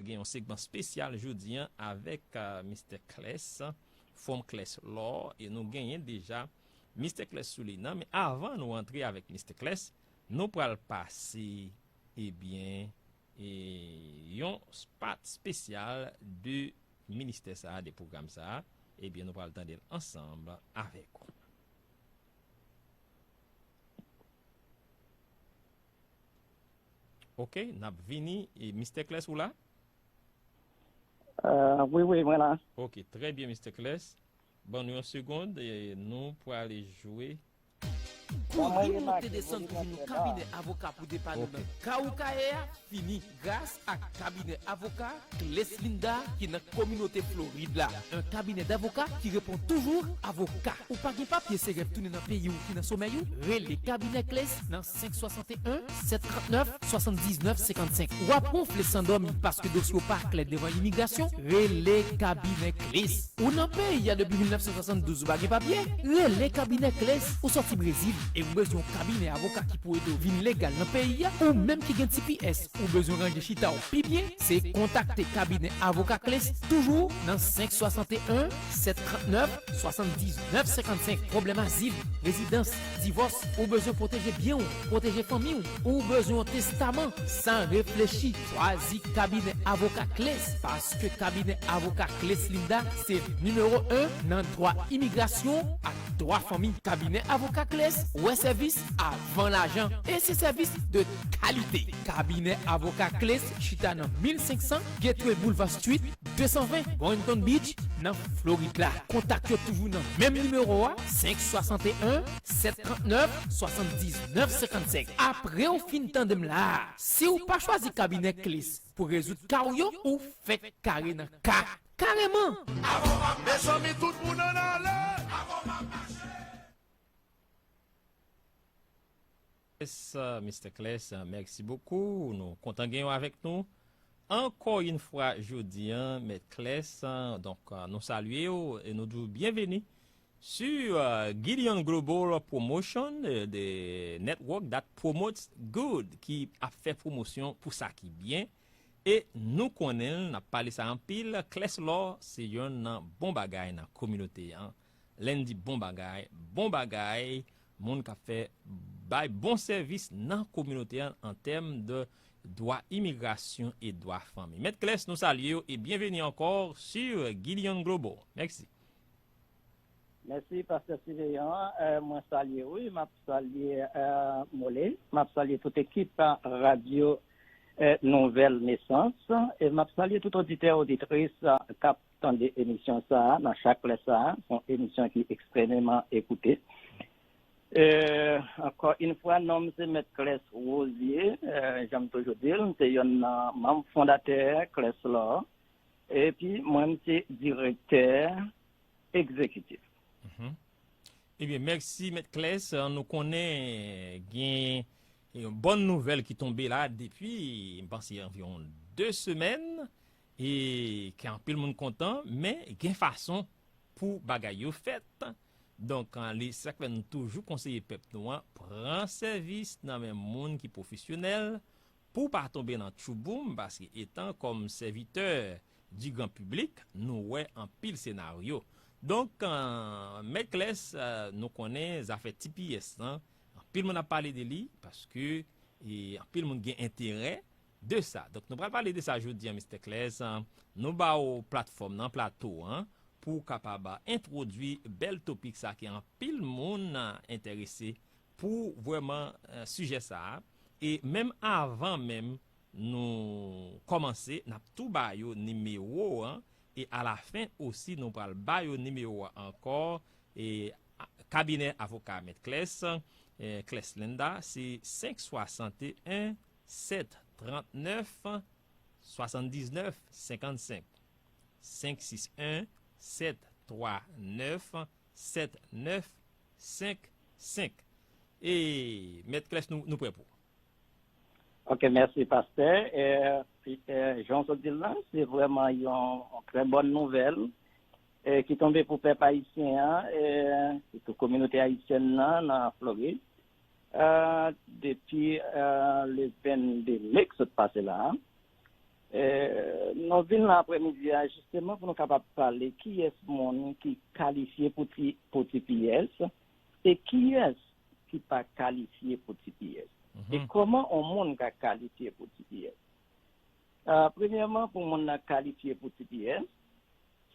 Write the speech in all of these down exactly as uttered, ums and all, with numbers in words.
Gen yon segman espesyal jodi a avèk, a, Mistè Clès, From Clès Law, e nou genyen deja Mistè Clès sou liy nan, men avan nou antre avèk Mistè Clès, nou pral pase, ebyen, e, yon spot espesyal de ministè sa a, de pwogram sa a, ebyen, nou pral tande l ansanm avèk ou. Ok, n ap vini. E, Mistè Clès, ou la? Euh, wi, wi, mwen la. Ok, trè byen, Mistè Clès. Ban nou yon segonn, e nou prale jwe. Kouri monte desann pou vin yon kabinè avoka pou depann nan ka ou ka ye a fini gras ak kabinè avoka Clès Linda ki nan kominote Florid la. Un cabinet d'avocats qui répond toujours avoka. Ou pa gen papye, se rèv tounen nan peyi w ki nan somèy ou? Rele kabinè Clès nan senk swasanteyen sèt trannèf swasanndizèt senkannsenk. W ap wonfle san dòmi paske dosye w pa klè devan imigrasyon? Rele kabinè Clès. Ou nan peyi a depi mil nèf san swasanndouz, ou pa gen papye? Rele kabinè Clès. Ou sòti Brezil e ou bezwen yon kabinè avoka ki pou ede w vin legal nan peyi a? Ou menm ki gen T P S, ou bezwen ranje chita w pi byen? Se kontakte kabinè avoka Clès toujou nan senk swasanteyen sèt trannèf swasanndizèt senkannsenk. Pwoblèm azil, rezidans, divòs, ou bezwen pwoteje byen w, pwoteje fanmi w, ou bezwen yon testaman? San reflechi, chwazi kabinè avoka Clès, paske kabinè avoka Clès Linda se nimewo en nan dwa imigrasyon ak dwa fanmi. Kabinè avoka Clès wè sèvis avan lajan, e se sèvis de kalite. Kabinè avoka Clès chita nan mil senk san Gateway Boulevard Suite de san ven, Boynton Beach, nan Florid la. Kontak yo toujou nan menm nimewo a, senk swasanteyen sèt trannèf swasanndizèt senkannsenk. Apre w fin tande m la a, si w pa chwazi kabinè Clès pou rezoud ka w yo, ou fèk kare nan ka kareman. Mezanmi, tout moun ann ale. Yes, Mistè Clès, mèsi bokou. Nou kontan gen w avèk nou. Ankò yon fwa jodi a, Mèt Clès, donk, nou salye w e nou di w byenveni sur, euh, Gideon Global Promotion, euh, the network that promotes good, ki ap fè pwomosyon pou sa ki byen. E nou konnen l, n ap pale sa anpil, Clès Law se yonn nan bon bagay nan kominote a. Lè n di bon bagay, bon bagay, moun k ap fè, bay bon sèvis nan kominote a an tèm de dwa imigrasyon e dwa fanmi. Mèt Clès, nou salye w e byenveni ankò sur Gideon Global. Mèsi. Mèsi, Pastè Siveyan. Euh, mwen salye, wi, m ap salye, euh, Mole. M ap salye tout ekip, euh, Radyo, euh, Nouvèl Nesans. E m ap salye tout oditè, oditris, euh, k ap tande emisyon sa a nan chak lè sa a. Se yon emisyon ki ekstrèmeman ekoute. Euh, ankò yon fwa, non m se Mèt Clès Rosier. Euh, jan m toujou di l, m se yonn nan manm fondatè Clès Law. Epi, mwen, m se direktè egzekitif. Ebyen, mèsi, Mèt Clès. Nou konnen gen yon bòn nouvèl ki tonbe la depi, m panse, anviwon de semèn, e ke anpil moun kontan, men gen fason pou bagay yo fèt. Donk, li, sa k fè n toujou konseye pèp nou an, pran sèvis nan men moun ki pwofesyonèl, pou w pa tonbe nan tchouboum, paske etan kòm sèvitè di gran piblik, nou wè anpil senaryo. Donk, euh, Mèt Clès, euh, nou konnen zafè T P S lan, anpil moun ap pale de li, paske, e, anpil moun gen enterè de sa. Donk, nou pral pale de sa jodi a, Mistè Clès. Nou ba w platfòm nan, plato an, pou w kapab entwodui bèl topik sa ki anpil moun enterese pou vrèman, eh, sijè sa a. E menm avan menm nou kòmanse, n ap tou ba yo nimewo an. E alafen osi, nou pral ba yo nimewo a ankò. E a- kabinè avoka Mèt Clès, eh, Clès Linda, se senk swasanteyen sèt trannèf swasanndizèt senkannsenk. Senk sis en sèt twa nèf sèt nèf senk senk. E, Mèt Clès, nou, nou prè pou ou. Ok, mèsi, Pastè. E, e, jan w sot di l lan, se vrèman yon trè bòn nouvèl, e, ki tonbe pou pèp ayisyen an, e, sitou kominote ayisyèn nan, nan Florid. E, depi, e, le vennde me k sot pase la, Eh, nou vin la aprèmidi a jisteman pou nou kapab pale kiyès moun ki kalifye pou ti, pou T P S e kiyès ki pa kalifye pou T P S. E kòman yon moun ka kalifye pou T P S? Ah, premyèman, pou moun nan kalifye pou T P S,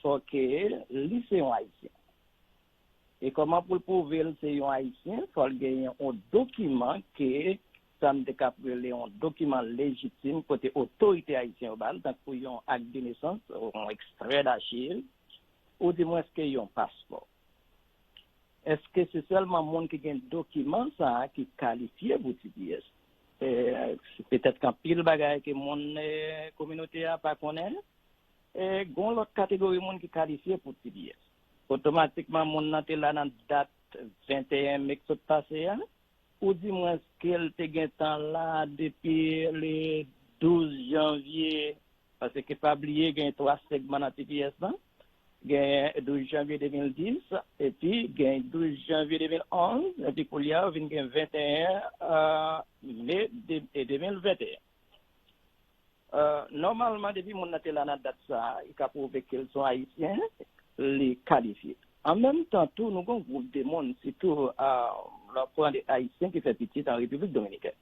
fò ke li se yon Ayisyen. E kòman pou l pwouve l se yon Ayisyen? Fò l genyen yon dokiman ke sa n te kab rele yon dokiman lejitim kote otorite ayisyen yo ba l, tankou yon ak de nesans, yon ekstrè dachiv, ou dimwens ke yon paspò. Èske se sèlman moun ki gen dokiman sa a ki kalifye pou T P S? E, petèt gen anpil bagay ke moun e, kominote a pa konnen. E, gen yon lòt kategori moun ki kalifye pou T P S. Otomatikman, moun nan te la nan dat venteyen me k sot pase a, ou dimwens ke l te gentan la depi le douz janvye, paske pa bliye gen twa segman nan T P S lan. Gen douz janvye de mil dis, epi gen douz janvye de mil onz, epi koulye a ou vin gen venteyen, euh, me de, e de mil venteyen. Euh, nòmalman, depi moun nan te la nan dat sa a, li ka pwouve ke l se yon Ayisyen, li kalifye. An menm tan tou, nou gen yon gwoup de moun, sitou, euh, lè w pran de Ayisyen ki fè pitit an Repiblik Dominikèn.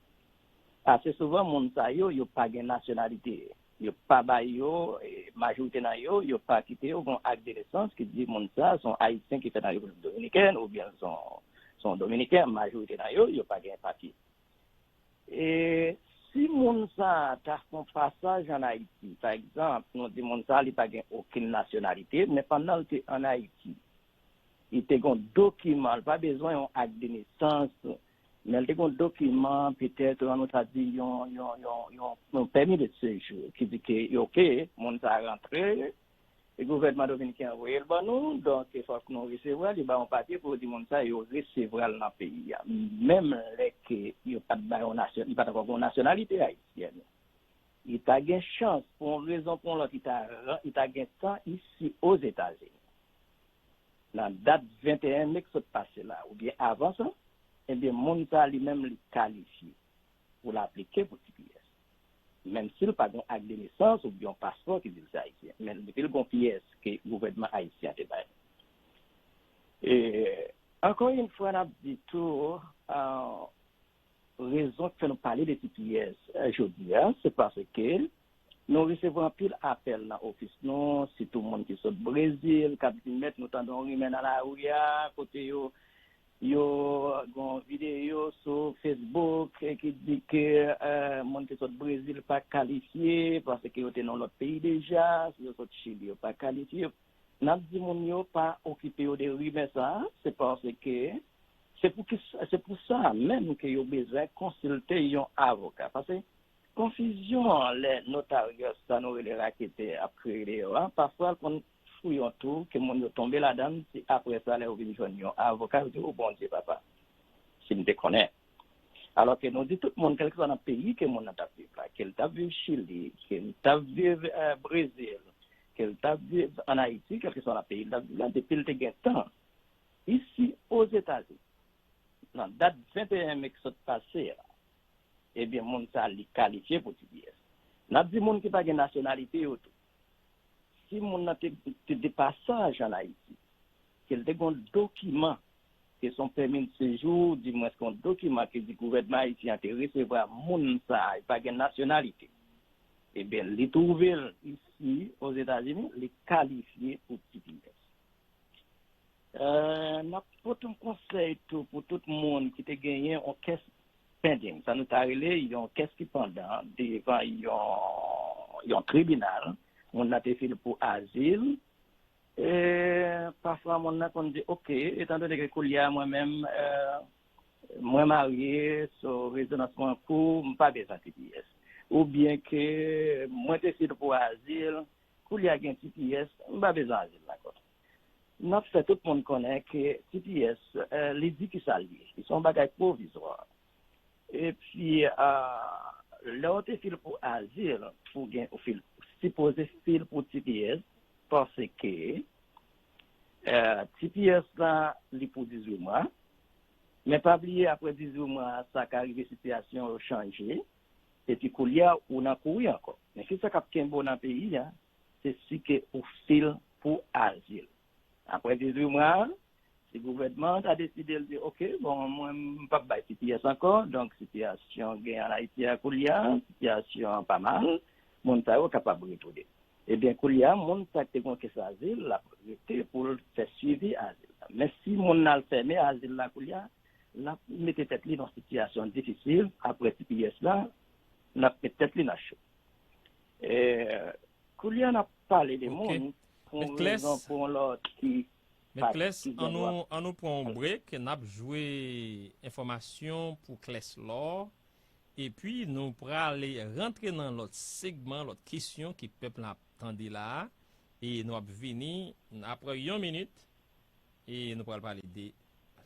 Ase souvan, moun sa yo, yo pa gen nasyonalite. Yo pa ba yo, e, majorite nan yo, yo pa kite yo gen yon ak de nesans ki di moun sa se yon Ayisyen ki fèt an Repiblik Dominikèn, oubyen se yon, se yon Dominiken, majorite nan yo, yo pa gen papye. E si moun sa a ta fè yon pasaj ann Ayiti, pa egzanp, nou di moun sa a li pa gen okenn nasyonalite, men pandan l te ann Ayiti, li te gen yon dokiman, li pa bezwen yon ak de nesans, men li te gen yon dokiman, petèt, ann nou ta di, yon, yon, yon, yon, yon pèmi de sejou, ki di ke, oke, moun sa a rantre, e gouvènman dominiken an voye l ban nou, donk, fòk nou resevwa l, li ba yon papye pou yo di moun sa a yo resevwa l nan peyi a. Menm lè ke yo pa t ba yon nasyon, li pa t ankò gen yon nasyonalite ayisyèn. Li ta gen chans, pou yon rezon pou yon lòt, li ta, li ta gen tan isi Ozetazini. Nan dat venteyen me k sot pase la, oubyen avan sa, ebyen, moun sa a li menm li kalifye pou l aplike pou T P S. Menm si l pa gen ak de nesans oubyen yon paspò ki di l se ayisyen, men depi l gen yon pyès ke gouvènman ayisyen an te bay. E, ankò yon fwa, n ap di tou, ah, rezon k fè nou pale de T P S, eh, jodi a, se paske nou resevwa anpil apèl nan ofis nou, sitou moun ki sot Brezil, k ap di, "Mèt, nou tande yon rimè nan lari a, kote yo, yo gen yon videyo sou Facebook, eh, ki di ke, eh, moun ki sot Brezil pa kalifye, paske yo te nan lòt peyi deja, si yo sot Chili, yo pa kalifye." N ap di moun yo pa okipe yo de rimè sa a, se paske se pou ki, se pou sa menm ke yo bezwen konsilte yon avoka. Paske konfizyon an lè notaryas sa nou rele raketè ap kreye deyò a, pafwa l konn fou yon twou ke moun yo tonbe ladan l, se apre sa lè yo vin jwenn yon avoka, yo di, "O Bondye, papa, si m te konnen." Alò ke nou di tout moun, kèlkeswa nan peyi ke moun nan t ap viv la, ke l t ap viv Chili, ke l t ap viv, eh, Brezil, ke l t ap viv ann Ayiti, kèlkeswa nan peyi l t ap viv la, depi l te gen tan isi Ozetazini, nan dat venteyen me k sot pase a, ebyen, moun sa a, li kalifye pou T P S. N ap di moun ki pa gen nasyonalite yo tou. Si moun nan te, te de pasaj ann Ayiti, ke l te gen yon dokiman, ke se yon pèmi de sejou, dimwens ke yon dokiman ki di gouvènman ayisyen an te resevwa moun sa a, li pa gen nasyonalite, ebyen, li twouve l isi Ozetazini, li kalifye pou T P S. Eh, n ap pote yon konsèy tou pou tout moun ki te genyen yon case pending, sa nou ta rele yon case ki pandan devan yon, yon tribinal, moun nan te file pou azil. E pafwa, moun nan konn di, "Oke, etan done ke koulye a mwen menm, eh, mwen marye, so rezidans mwen an kou, m pa bezwen T P S." Oubyen ke mwen te file pou azil, koulye a gen T P S, m pa bezwen azil la ankò. N ap fè tout moun konnen ke T P S, eh, li di ki sa l ye. Li se yon bagay pwovizwa. Epi, ah, lè w te file pou azil, pou gen, ou file, sipoze file pou T P S, paske, eh, T P S la, li pou dizuit mwa. Men pa bliye, apre dizuit mwa, sa ka rive sitiyasyon yo chanje. Epi koulye a, ou nan kouri ankò. Men kisa k ap kenbe w nan peyi a? Se si ke ou fil pou azil. Apre dizuit mwa, si gouvènman an ta deside l di, oke, bon, mwen, m p ap bay T P S ankò, donk sitiyasyon gen ann Ayiti a koulye a, sitiyasyon an pa mal, moun sa yo kapab retounen. Ebyen, koulye a, moun sa k te gen kès azil, l ap rete pou l fè swivi azil la. Men si moun nan al fèmen azil la koulye a, l ap mete tèt li nan sitiyasyon difisil, apre T P S la, l ap met tèt li nan cho. E, koulye a, n ap pale de moun, pou yon rezon, pou yon lòt ki pa sifizan dwa. Met Klès, an nou, an nou pran yon brek, n ap jwe enfòmasyon pou Klès Lò, epi nou prale rantre nan lòt segman, lòt kesyon ke pèp la ap tande la a, e nou ap vini apre yon minit, e nou pral pale de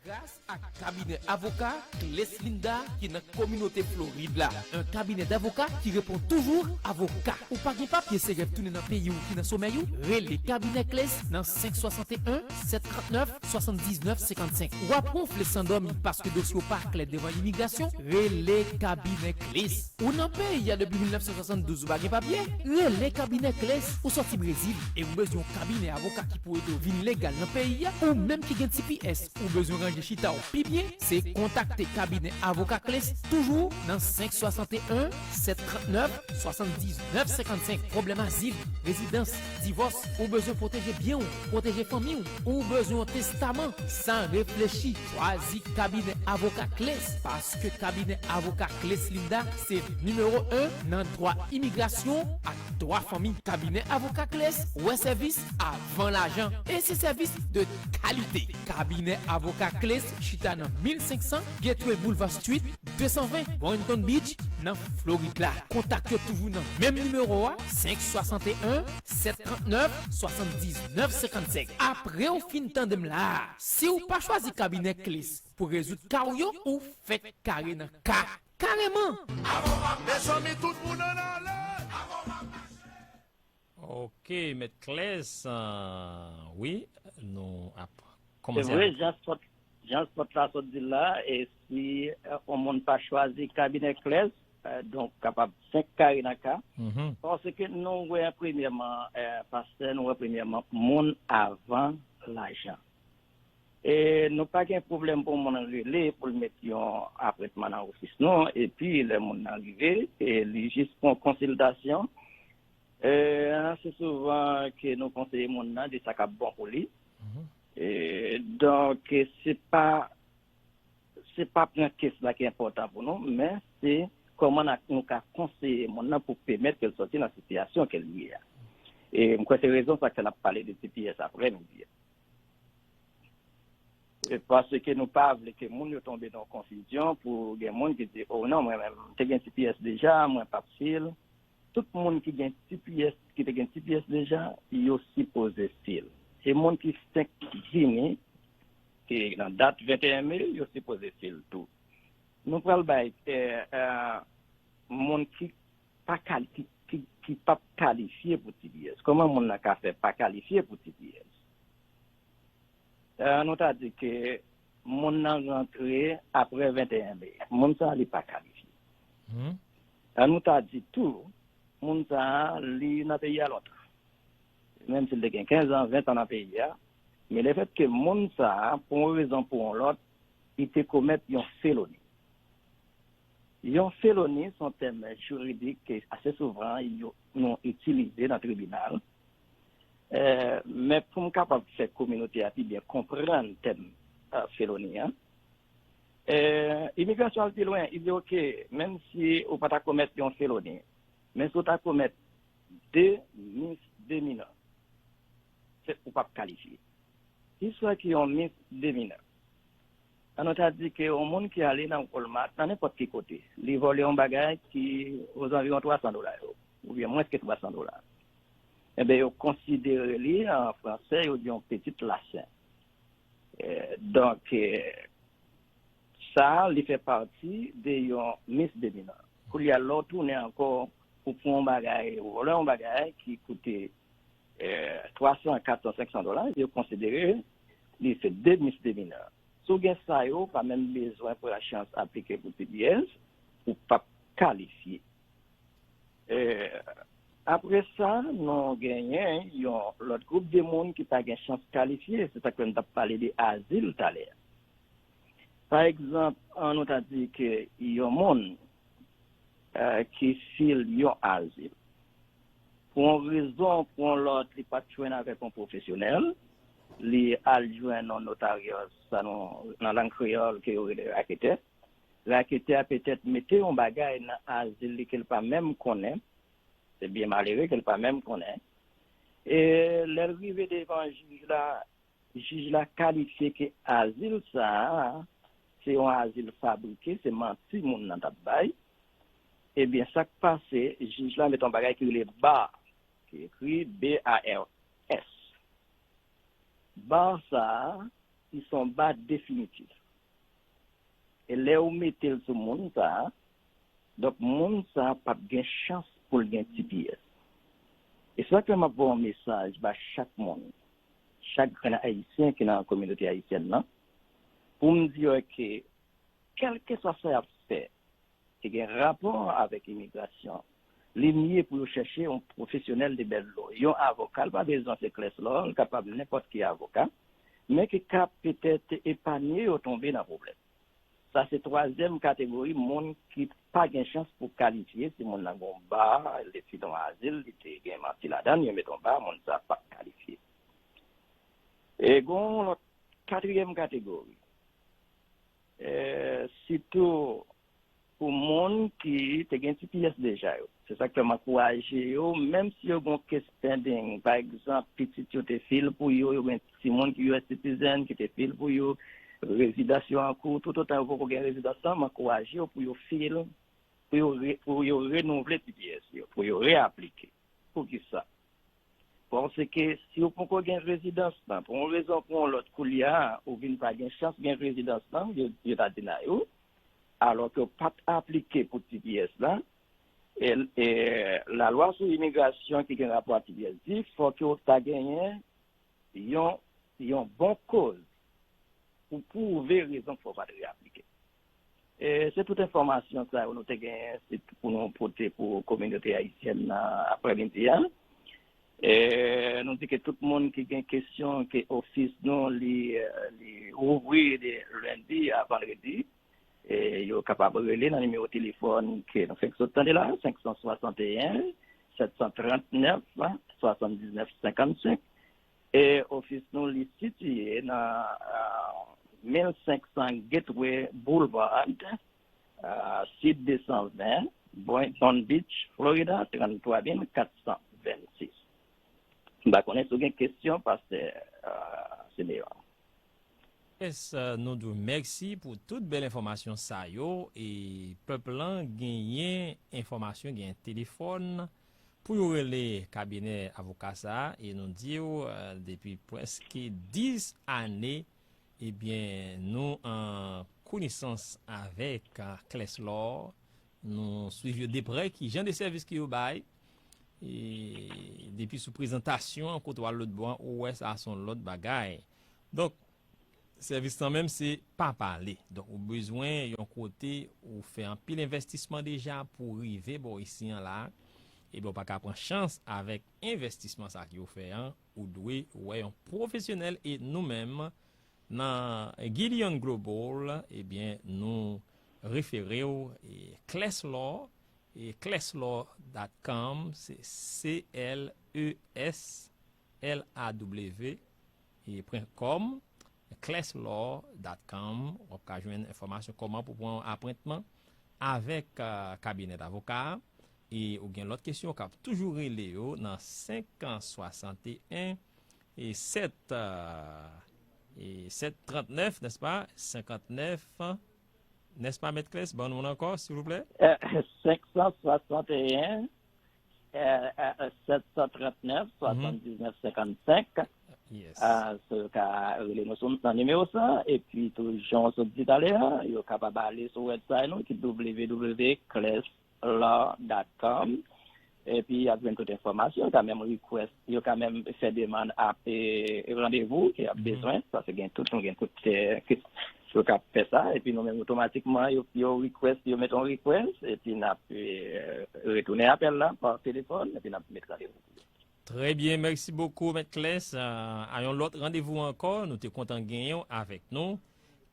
Gras ak kabinè avoka Clés Linda ki nan kominote Florid la. Un cabinet d'avocats qui répond toujours avocat. Ou pa gen papye, se rèv tounen nan peyi w ki nan somèy ou? Rele kabinè Clés nan senk swasanteyen, sèt trannèf, swasanndiznèf senkannsenk. W ap wonfle san dòmi paske dosye w pa klè devan imigrasyon? Rele kabinè Clés. Ou nan peyi a depi mil nèf san swasanndouz, ou pa gen papye? Rele kabinè Clés. Ou sòti Brezil e ou bezwen yon kabinè avoka ki pou ede w vin legal nan peyi a, ou menm ki gen T P S, ou bezwen ranje chita w pi byen, se kontakte kabinè avoka Clés toujou nan senk swasanteyen, sèt trannèf, swasanndiznèf senkannsenk. Pwoblèm azil, rezidans, divòs, ou bezwen pwoteje byen w, pwoteje fanmi w, ou bezwen yon testaman, san reflechi, chwazi kabinè avoka Clés, paske kabinè avoka Clés Linda se nimewo en nan dwa imigrasyon ak dwa fanmi. Kabinè avoka Clés wè sèvis avan lajan, e se sèvis de kalite. Kabinè avoka Clés chita nan mil senk san Gateway Boulevard Suite de san ven, Boynton Beach, nan Florid la. Kontak yo toujou nan menm nimewo a, senk swasanteyen, sèt trannèf, swasanndiznèf senkannsenk. Apre w fin tande m la a, si w pa chwazi kabinè Clés pou rezoud ka w yo, ou fèk kare nan ka. Kareman! Mezanmi, tout moun ann ale! Ok, Mèt Clés, euh, wi, nou ap kòmanse avèk. Se vre, jan spòt, jan spòt la sot di l la, e si, euh, yon moun pa chwazi kabinè Clés, euh, donk kapab fèk kare nan ka. Paske nou wè premyèman, euh, pastè, nou wè premyèman moun avan lajan. E nou pa gen pwoblèm pou moun rele pou l met yon apwentman nan ofis nou, epi lè moun nan rive, e li jis pran konsiltasyon. E, ase souvan ke nou konseye moun nan de sa k ap bon pou li. E, donk, se pa, se pa pran kès la ki enpòtan pou nou, men se kòman n a, nou ka konseye moun nan pou pèmèt ke l sòti nan sitiyasyon ke l ye a. E m kwè se rezon sa k fè n ap pale de T P S apre midi a. E paske nou pa vle ke moun yo tonbe nan konfizyon pou gen moun ki di, o non, mwen menm, m te gen T P S deja, mwen p ap fil. Tout moun ki gen T P S, ki te gen T P S deja, yo sipoze fil. E moun ki fenk vini, ki nan dat venteyen me, yo sipoze fil tou. Nou pral bay, eh, eh, moun ki pa kal-, ki, ki, ki p ap kalifye pou T P S. Kòman moun nan ka fè pa kalifye pou T P S? Eh, nou ta di ke moun nan rantre apre venteyen me. Moun sa a, li pa kalifye. An nou ta di tou, moun sa a, li nan peyi a lontan. Menm si l te gen kenz an, ven tan nan peyi a, men lefètke moun sa a, pou yon rezon pou yon lòt, li te komèt yon feloni. Yon feloni se yon tèm jiridik ke ase souvan yo, nou itilize nan tribinal. Eh, men pou m kapab fè kominote a pi byen konprann tèm, eh, feloni an, eh, imigrasyon al pi lwen, li di, oke, menm si ou pa ta komèt yon feloni, men si w ta komèt de misdeminè, se, ou p ap kalifye. Kisa ki yon misdeminè? An nou ta di ke yon moun ki ale nan Walmart, nan nenpòt ki kote, li vòlè yon bagay ki ozanviwon twa san dola yo, oubyen mwens ke twa san dola. Enben, yo konsidere li, an fransè, yo di yon petit larcin. Eh, donk, eh, sa a, li fè pati de yon misdeminè. Koulye a, lè w tounen ankò, ou pran yon bagay, ou vòlè yon bagay ki koute, eh, twa san, kat san, senk san dola, yo konsidere li se de misdeminè. Si w gen sa yo, ou pa menm bezwen pran chans aplike pou T P S, ou p ap kalifye. E, apre sa, nou genyen yon lòt gwoup de moun ki pa gen chans kalifye, se sa ke m t ap pale de azil talè. Pa egzanp, an nou ta di ke yon moun eh, ki fil yon azil. Pou yon rezon, pou yon lòt, li pa t jwenn avèk yon pwofesyonèl, li al jwenn yon notaryòs, sa nou, nan lang kreyòl ke yo rele raketè. Raketè a petèt mete yon bagay nan azil li ke l pa menm konnen, se byen malere ke l pa menm konnen. E lè l rive devan jij la, jij la kalifye ke azil sa a, se yon azil fabrike, se manti moun nan t ap bay. Ebyen, sa k pase, jij la met yon bagay ki rele bar, ki ekri B A R S. Bar sa a, li se yon bar definitif. E lè ou mete l sou moun sa a, donk moun sa a p ap gen chans pou l gen T P S. E sa k fè m ap voye yon mesaj ba chak moun, chak grenn Ayisyen ki nan kominote ayisyèn nan, pou m di yo ke kèlkeswa sa y ap fè ki gen rapò avèk imigrasyon, li mye pou yo chèche yon pwofesyonèl de bèl lo, yon avoka. L pa bezwen se Clès Law, l kapab nenpòt ki avoka, men ki ka petèt epanye yo tonbe nan pwoblèm. Sa se twazyèm kategori moun ki pa gen chans pou kalifye. Si moun nan gen yon bar, li te fil yon azil, li te gen manti ladan l, yo met yon bar, moun sa p ap kalifye. E gen yon lòt katriyèm kategori. E, sitou pou moun ki te gen T P S deja yo. Se sa k fè m ankouraje yo, menm si yo gen yon case pending, pa egzanp, pitit yo te fil pou yo, yo gen timoun ki U S citizen ki te fil pou yo, rezidans yo an kou, toutotan yo poko gen rezidans lan, m ankouraje yo pou yo fil, pou yo, re, pou yo renouvle T P S yo, pou yo reaplike. Poukisa? Paske si w poko gen rezidans lan, pou yon rezon ou pou yon lòt, koulye a, ou vin pa gen chans gen rezidans lan, yo, yo ta deny ou, alò ke w pa t aplike pou T P S lan, e, e lalwa sou imigrasyon ki gen rapò ak T P S di, fòk ou ta genyen yon, yon bon koz pou pwouve rezon k fè w pa t reaplike. E se tout enfòmasyon sa yo nou te genyen, se pou nou pote pou kominote ayisyèn nan aprèmidi a. E nou di ke tout moun ki gen kesyon, ke ofis nou, li, li ouvri de lendi a vandredi. E yo kapab rele nan nimewo telefòn ke nou fèk sot tande la, senk san swasanteyen, sèt san trannèf, swasanndisnèf senkannsenk. E ofis nou, li sitiye nan, ah, mil senk san Gateway Boulevard, ah, Suite de san ven, Boynton Beach, Florida, tranntwa mil kat san vennsis. M pa konnen si w gen kesyon, pastè, ah, Simeon. Yes, euh, nou di w mèsi pou tout bèl enfòmasyon sa yo, e pèp lan genyen enfòmasyon, genyen telefòn pou yo rele kabinè avoka sa a, e nou di w, euh, depi prèske dis ane, ebyen, nou an konesans avèk, euh, Clès Law, nou swiv yo de prè, ki jan de sèvis ke yo bay, e depi sou prezantasyon an, kote w al lòt bò an, ou wè sa se yon lòt bagay. Donk, sèvis lan menm se pa pale. Donk, ou bezwen yon kote ou fè anpil envèstisman deja pou rive bò isi an la. Ebyen, ou pa ka pran chans avèk envèstisman sa ke ou fè an. Ou dwe wè yon pwofesyonèl e nou menm, nan Gideon Global, ebyen, nou refere w e Clès Law, e cleslaw dot com, se C L E S L A W, e pwen kòm, cleslaw dot com, w ap ka jwenn enfòmasyon kòman pou pran apwentman avèk, euh, kabinè davoka a. E ou gen lòt kesyon, w kab toujou rele yo nan senk san swasanteyen e sèt, euh, e sèt trannèf, nèspa? Senkantnèf, nèspa, Mèt Clès? Ban nou l ankò, silvouplè. Senk san swasanteyen, sèt san trannèf, swasanndiznèf senkannsenk. Yes. Ah, so, yo ka rele nou sou nan nimewo sa, epi tou, jan w sot di talè a, yo kapab ale sou website nou ki w w w cleslaw dot com. Epi y ap jwenn tout enfòmasyon, yo ka menm request, yo ka menm fè demann ap, e, randevou ke y ap bezwen, paske gen tout, nou gen tout, e, ke, yo k ap fè sa, epi nou menm otomatikman, yo, yo request, yo mete yon request, epi n ap eh, retounen apèl la pa telefòn, epi n ap met randevou. Très bien, merci beaucoup, Mèt Clès. Euh, a yon lòt randevou ankò, nou te kontan genyen w avèk nou.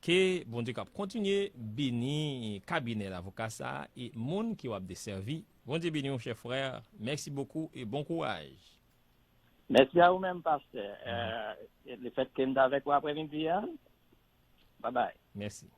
Ke Bondye k ap kontinye beni kabinè lavoka sa a e moun ke w ap desèvi. Bondye beni w, chè frè. Merci beaucoup et bon courage. Mèsi a ou menm, pastè. Euh, le fèt ke m t avèk ou aprèmidi a, bye bye. Merci.